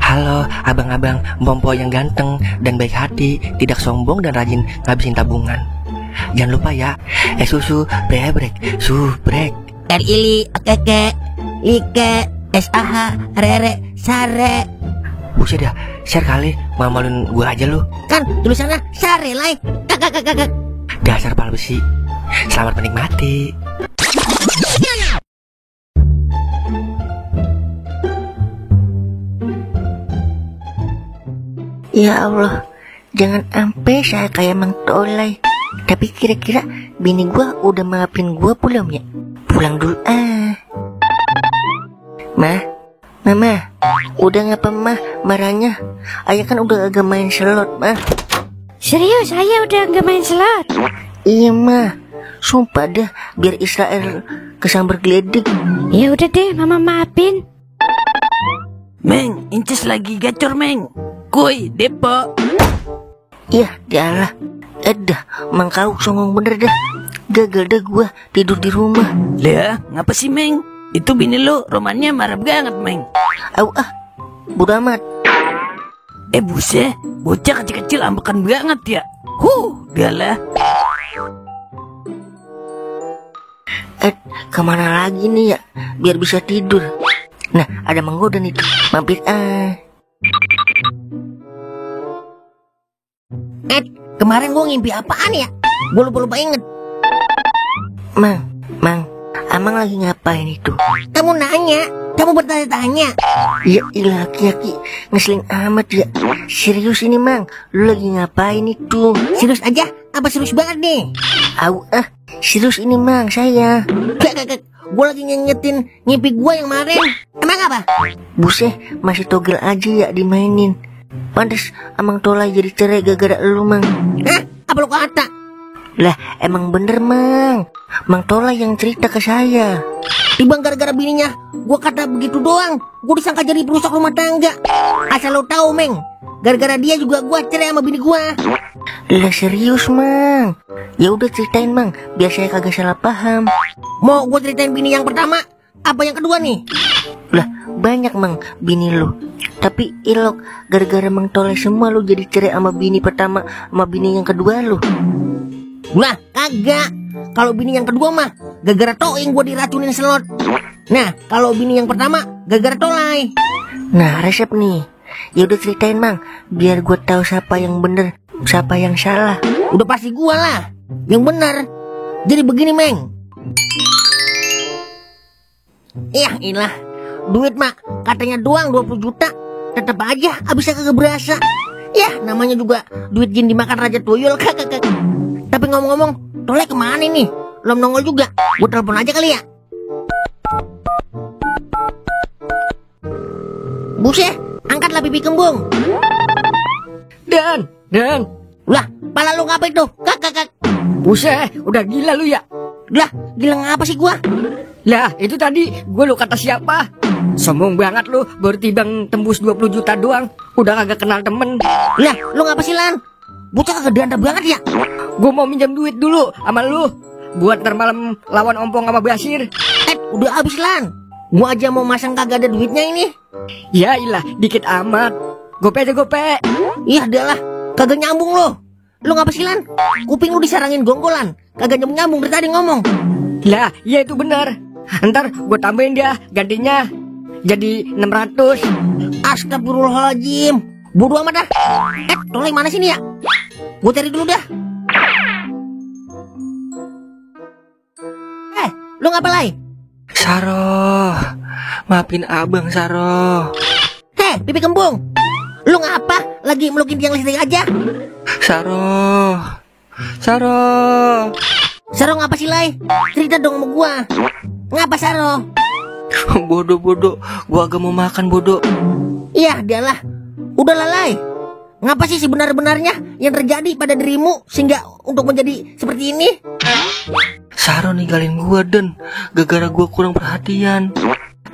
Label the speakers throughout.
Speaker 1: Halo abang-abang Bompo yang ganteng dan baik hati, tidak sombong dan rajin ngabisin tabungan. Jangan lupa ya, susu brebrek, subrek.
Speaker 2: Ili keke like SAH rere sare.
Speaker 1: Buset dah, share kali, mamalin gua aja lu.
Speaker 2: Kan tulisannya sare lai. Kakak.
Speaker 1: Dasar pal besi. Selamat menikmati.
Speaker 3: Ya Allah, jangan sampai saya kayak Mang Tolai. Tapi kira-kira bini gua udah maafin gua belum ya? Pulang dulu Mama, udah ngapa mah marahnya? Ayah kan udah agak main slot mah.
Speaker 4: Serius, ayah udah gak main slot?
Speaker 3: Iya mah, sumpah dah biar Israel kesambar geledek.
Speaker 4: Ya udah deh, mama maafin.
Speaker 2: Meng, Inces lagi gacor Meng. Kuy, depo.
Speaker 3: Iya, dialah. Mang kau songong bener dah. Gagal dah gua tidur di rumah.
Speaker 2: Lah, ngapa sih Meng? Itu bini lo romannya marah banget Meng.
Speaker 3: Bodo amat.
Speaker 2: Buset, bocah kecil-kecil ambekan banget ya. Galah.
Speaker 3: Kemana lagi nih ya? Biar bisa tidur. Nah, ada Mang Godan itu. Mampir
Speaker 2: Kemarin gua ngimpi apaan ya? Gua lupa inget.
Speaker 3: Mang, Amang lagi ngapain itu?
Speaker 2: Kamu nanya, kamu bertanya-tanya.
Speaker 3: Ya ilah, laki-laki ngeselin amat ya. Serius ini Mang, lu lagi ngapain itu?
Speaker 2: Serius aja? Apa serius banget nih?
Speaker 3: Serius ini Mang, saya.
Speaker 2: Gak. Gua lagi ngingetin ngimpi gua yang kemarin. Emang apa?
Speaker 3: Buset, masih togel aja ya dimainin. Pantes Amang Tolai jadi cerai gara-gara lu Mang.
Speaker 2: Apa lu kata?
Speaker 3: Lah emang bener Mang Tolai yang cerita ke saya.
Speaker 2: Tiba gara-gara bininya gua kata begitu doang, gua disangka jadi perusak rumah tangga. Asal lo tahu Meng, gara-gara dia juga gua cerai sama bini gua.
Speaker 3: Lah serius Mang? Ya udah ceritain Mang, biar saya kagak salah paham.
Speaker 2: Mau gua ceritain bini yang pertama apa yang kedua nih?
Speaker 3: Lah banyak Mang bini lu, tapi ilok gara-gara Mang Tolai semua lu jadi cerai sama bini pertama sama bini yang kedua lu.
Speaker 2: Lah kagak. Kalau bini yang kedua mah gara-gara Toing gua diracunin slot. Nah kalau bini yang pertama gara-gara Tolai.
Speaker 3: Nah resep nih, ya udah ceritain Mang, biar gua tahu siapa yang bener siapa yang salah.
Speaker 2: Udah pasti gua lah yang bener. Jadi begini Meng. Ilah, duit mah katanya doang 20 juta, tetap aja abisnya kagak berasa. Ya namanya juga duit jin dimakan raja tuyul. Kakak. Tapi ngomong-ngomong, Tolai kemana nih? Belum nongol juga. Gue telepon aja kali ya. Buset, angkatlah pipi kembung.
Speaker 5: Dan
Speaker 2: Lah, pala lu ngapain tuh? Kakak.
Speaker 5: buset, udah gila lu ya.
Speaker 2: Lah, gila ngapa sih gua?
Speaker 5: Lah itu tadi gue lu kata siapa? Sombong banget lu, baru tibang tembus 20 juta doang, udah kagak kenal temen.
Speaker 2: Lah, lu ngapa sih Lan? Bocah kagak diantap banget ya?
Speaker 5: Gue mau minjam duit dulu sama lu, buat ntar malam lawan Ompong sama Basir.
Speaker 2: Udah habis Lan. Gua aja mau masang kagak ada duitnya ini.
Speaker 5: Ya ilah, dikit amat. Gope.
Speaker 2: Iya adalah, kagak nyambung lo. Lu ngapa sih Lan? Kuping lu disarangin gonggolan, kagak nyambung dari tadi ngomong.
Speaker 5: Lah, iya itu benar. Ntar gue tambahin dia gantinya jadi 600.
Speaker 2: Astagfirullahaladzim. Bodoh amat dah. Tolai mana sini ya? Gue cari dulu dah. Lu ngapa Lai?
Speaker 1: Saroh, maafin abang Saroh.
Speaker 2: Pipi kembung. Lu ngapa? Lagi melukin tiang listrik aja?
Speaker 1: Saroh.
Speaker 2: Saroh ngapa sih Lai? Cerita dong sama gua. Ngapa Saroh?
Speaker 1: Bodoh, gua agak mau makan bodoh.
Speaker 2: Iya, dialah. Udah Lai. Ngapa sih sebenar-benarnya yang terjadi pada dirimu sehingga untuk menjadi seperti ini?
Speaker 1: Saroh ninggalin gua Dan gara-gara gua kurang perhatian.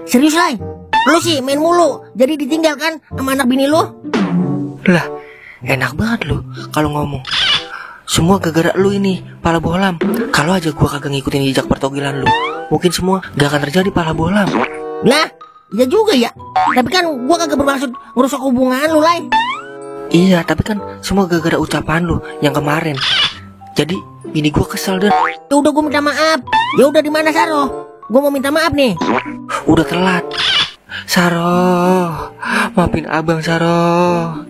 Speaker 2: Serius Lai? Lu sih main mulu, jadi ditinggal kan sama anak bini lu?
Speaker 1: Lah, enak banget lu kalau ngomong. Semua gara-gara lu ini, pala bohlam. Kalau aja gua kagak ngikutin jejak pertogilan lu, mungkin semua gak akan terjadi pala bohlam.
Speaker 2: Lah, iya juga ya. Tapi kan gua kagak bermaksud ngerusak hubungan lu, Lai.
Speaker 1: Iya, tapi kan semua gara-gara ucapan lu yang kemarin. Jadi bini gua kesel dan
Speaker 2: Ya udah gua minta maaf. Ya udah, di mana Saro? Gua mau minta maaf nih.
Speaker 1: udah telat. Saro, maafin abang Saro.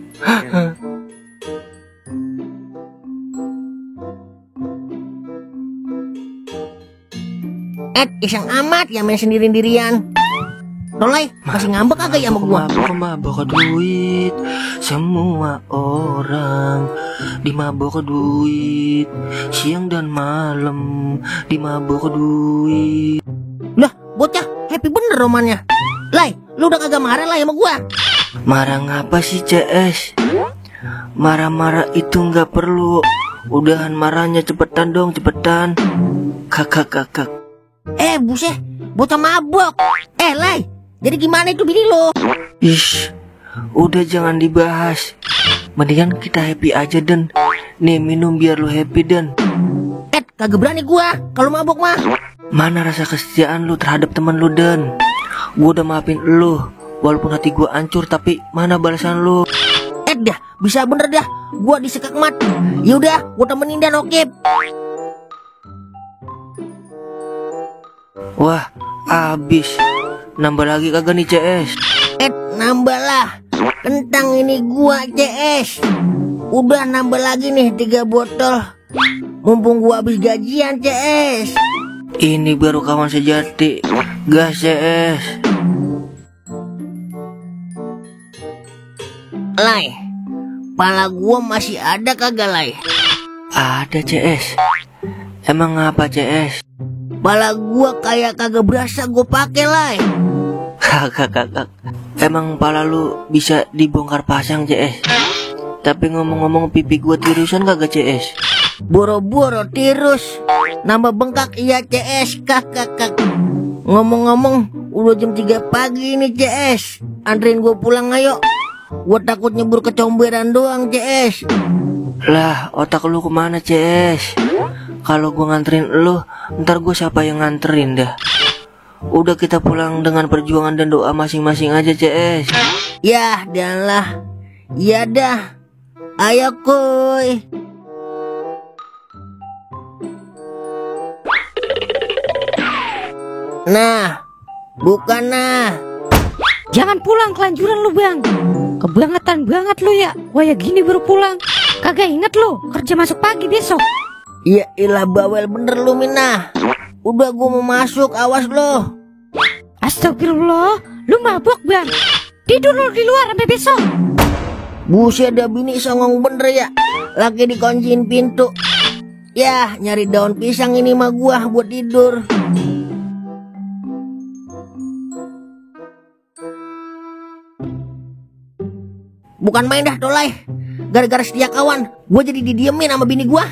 Speaker 2: Iseng amat ya main sendiri-sendirian. Tolai, masih ngambek kagak ya sama gua?
Speaker 1: Mabok duit, semua orang dimabok duit, siang dan malam dimabok duit.
Speaker 2: Lah, bocah happy bener romannya. Lai, lu udah kagak marah lah sama gua?
Speaker 1: Marah ngapa sih CS? Marah-marah itu nggak perlu. Udahan marahnya, cepetan dong, cepetan. Kakak.
Speaker 2: Buset, bocah mabok. Lai, jadi gimana itu bini lo?
Speaker 1: Ish, udah jangan dibahas. Mendingan kita happy aja Den. Nih minum biar lu happy Den.
Speaker 2: Kagak berani gua kalau mabok mah.
Speaker 1: Mana rasa kesetiaan lu terhadap temen lu Den? Gua udah maafin lu, walaupun hati gua hancur, tapi mana balasan lu?
Speaker 2: Dah, bisa bener dah. Gua disekak mat. Yaudah, gua temenin dan oke.
Speaker 1: Wah, abis. Nambah lagi kagak nih CS?
Speaker 2: Nambah lah. Kentang ini gua CS. Udah nambah lagi nih 3 botol. Mumpung gua habis gajian CS.
Speaker 1: Ini baru kawan sejati. Gas CS.
Speaker 2: Lai, pala gua masih ada kagak, Lai?
Speaker 1: Ada CS. Emang apa CS?
Speaker 2: Pala gua kayak kagak berasa gua pakai, Lai.
Speaker 1: Kakak. Emang pala lu bisa dibongkar pasang CS? Tapi ngomong-ngomong, pipi gua tirusan kagak CS?
Speaker 2: Boro-boro tirus. Nambah bengkak iya CS. Kakak. Ngomong-ngomong, udah jam 3 pagi nih CS. Anterin gua pulang ayo. Gua takut nyebur kecomberan doang CS.
Speaker 1: Lah, otak lu kemana CS? Kalau gua nganterin lu, ntar gua siapa yang nganterin dah? Udah kita pulang dengan perjuangan dan doa masing-masing aja CS.
Speaker 2: Yah, dan lah. Ya dah. Ayo kuy. Nah, bukan nah.
Speaker 4: Jangan pulang kelanjuran lu bang. Kebangetan banget lu ya. Wah gini baru pulang. Kagak inget lu kerja masuk pagi besok.
Speaker 2: Ya ilah bawel bener lu Minah. Udah gua mau masuk, awas lo.
Speaker 4: Astagfirullah, lu mabok bang. Tidur lu di luar sampai besok.
Speaker 2: Buset dah bini songong bener ya. Lagi dikunciin pintu. Yah, nyari daun pisang ini mah gua buat tidur. Bukan main dah Tolai. Gara-gara setia kawan, gua jadi didiemin sama bini gua.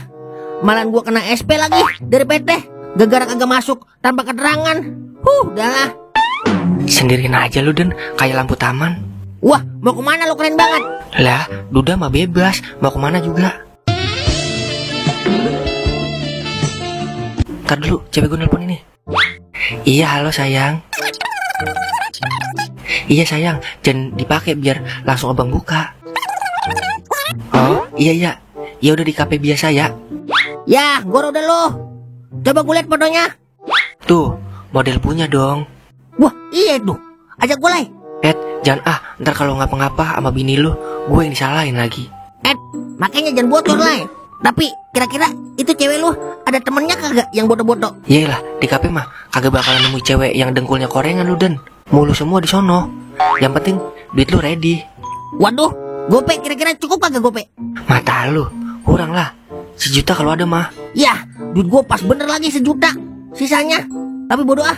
Speaker 2: Malahan gua kena SP lagi dari PT. Gara-gara kagak masuk tanpa keterangan. Udahlah.
Speaker 1: Sendirian aja lu Den, kayak lampu taman.
Speaker 2: Wah, mau kemana lu, keren banget.
Speaker 1: Lah, Duda mah bebas, mau kemana juga. Ntar dulu, cewek gue nelpon ini. Iya, halo sayang. Iya sayang, jangan dipakai biar langsung abang buka. Oh, iya. Ya udah di kafe biasa ya.
Speaker 2: Ya, gua udah lo. Coba gue liat fotonya.
Speaker 1: Tuh, model punya dong.
Speaker 2: Wah, iya tuh. Ajak gue Lai.
Speaker 1: Jangan ntar kalau ngapa-ngapa sama bini lu, gue yang disalahin lagi.
Speaker 2: Makanya jangan bocor Lai. Tapi kira-kira itu cewek lu ada temennya kagak yang boto-boto?
Speaker 1: Iyalah, di kafe mah kagak bakalan nemu cewek yang dengkulnya korengan lu Den. Mulu semua di sono. Yang penting duit lu ready.
Speaker 2: Waduh, gope kira-kira cukup kagak gope?
Speaker 1: Mata lu, kurang lah. 1 juta kalau ada mah.
Speaker 2: Yah, duit gue pas bener lagi 1 juta. Sisanya, tapi bodo ah.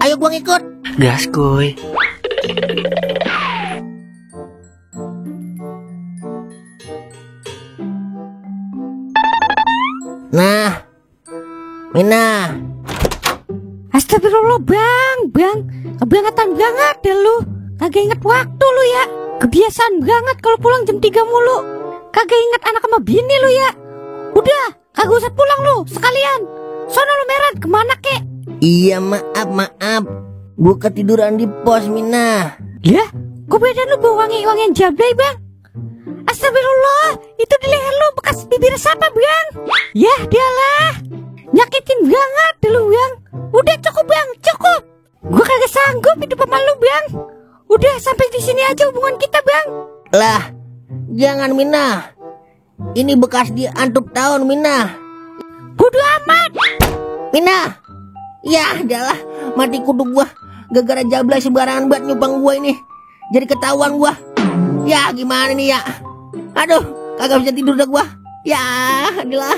Speaker 2: Ayo gua ngikut.
Speaker 1: Gas kuy.
Speaker 2: Nah, Mina.
Speaker 4: Astagfirullah bang. Kebangetan banget deh lu. Kagak inget waktu lu ya. Kebiasaan banget kalau pulang jam 3 mulu. Kagak inget anak sama bini lu ya. Udah, kagak usah pulang lu sekalian. Sono lu Meran, kemana kek?
Speaker 2: Iya maaf. Gua ketiduran di pos, Mina.
Speaker 4: Ya, kok badan lu bau wangi-wangian jablay, Bang? Astagfirullah, itu di leher lu bekas bibir siapa, Bang? Ya, dialah. Nyakitin banget dulu, Bang. Udah cukup, Bang, cukup. Gua kagak sanggup hidup sama lu, Bang. Udah sampai di sini aja hubungan kita, Bang.
Speaker 2: Lah, jangan, Mina. Ini bekas dia antuk tahun, Mina.
Speaker 4: Bodo amat.
Speaker 2: Mina. Ya, adalah mati kudu gua. Gara-gara jablay sembarangan buat nyupang gua ini. Jadi ketahuan gua. Ya, gimana nih ya? Aduh, kagak bisa tidur dah gua. Ya, adalah.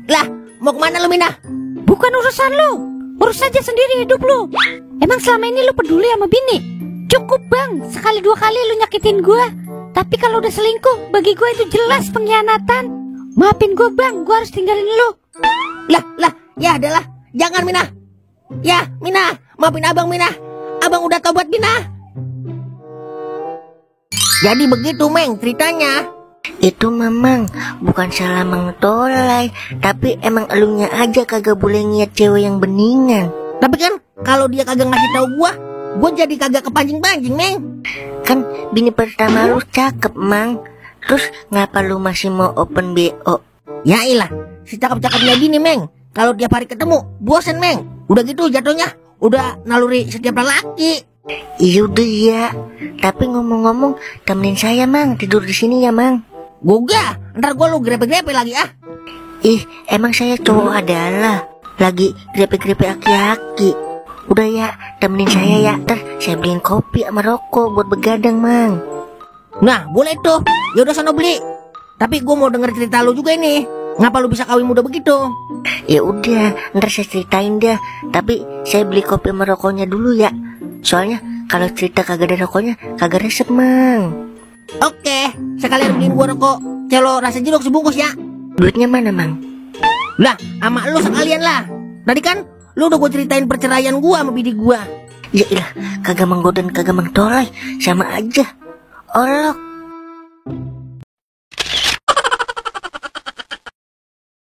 Speaker 2: Lah, mau kemana lu, Mina?
Speaker 4: Bukan urusan lu. Urus saja sendiri hidup lu. Emang selama ini lu peduli sama bini? Cukup, Bang. Sekali dua kali lu nyakitin gua. Tapi kalau udah selingkuh, bagi gua itu jelas pengkhianatan. Maafin gua, Bang. Gua harus tinggalin lu.
Speaker 2: Lah, ya adalah. Jangan, Mina. Ya, Mina. Maafin abang, Mina. Abang udah tobat, Mina. Jadi begitu, Meng, ceritanya.
Speaker 3: Itu memang bukan salah Mang Tolai, tapi emang elunya aja kagak boleh ngeliat cewek yang beningan.
Speaker 2: Tapi kan kalau dia kagak ngasih tahu gua jadi kagak kepancing-pancing, Meng.
Speaker 3: Kan bini pertama lu cakep, Mang. Terus ngapa lu masih mau open BO?
Speaker 2: Ya ilah, si cakep-cakepnya gini, Meng. Kalau tiap hari ketemu, bosen, Meng. Udah gitu jatuhnya, udah naluri setiap lelaki.
Speaker 3: Iya udah ya. Tapi ngomong-ngomong, temenin saya, Mang, tidur di sini ya, Mang.
Speaker 2: Goga, ntar gua lu grepe-grepe lagi ah.
Speaker 3: Ih, emang saya cowok adalah lagi grepe-grepe aki-aki. Udah ya, temenin saya ya. Ntar saya beliin kopi sama rokok buat begadang, Mang.
Speaker 2: Nah, boleh tuh. Ya udah sono beli. Tapi gua mau denger cerita lu juga ini. Ngapa lu bisa kawin muda begitu?
Speaker 3: Ya udah, ntar saya ceritain dah. Tapi saya beli kopi sama rokoknya dulu ya. Soalnya kalau cerita kagak ada rokoknya, kagak resep, Mang.
Speaker 2: Oke, sekalian beliin gua rokok celo rasa jeruk sebungkus ya.
Speaker 3: Duitnya mana, Mang?
Speaker 2: Lah, sama lu sekalian lah. Tadi kan lu udah gua ceritain perceraian gua sama bini gua.
Speaker 3: Ya ilah, kagak menggoda kagak mengtolai, sama aja. Olok.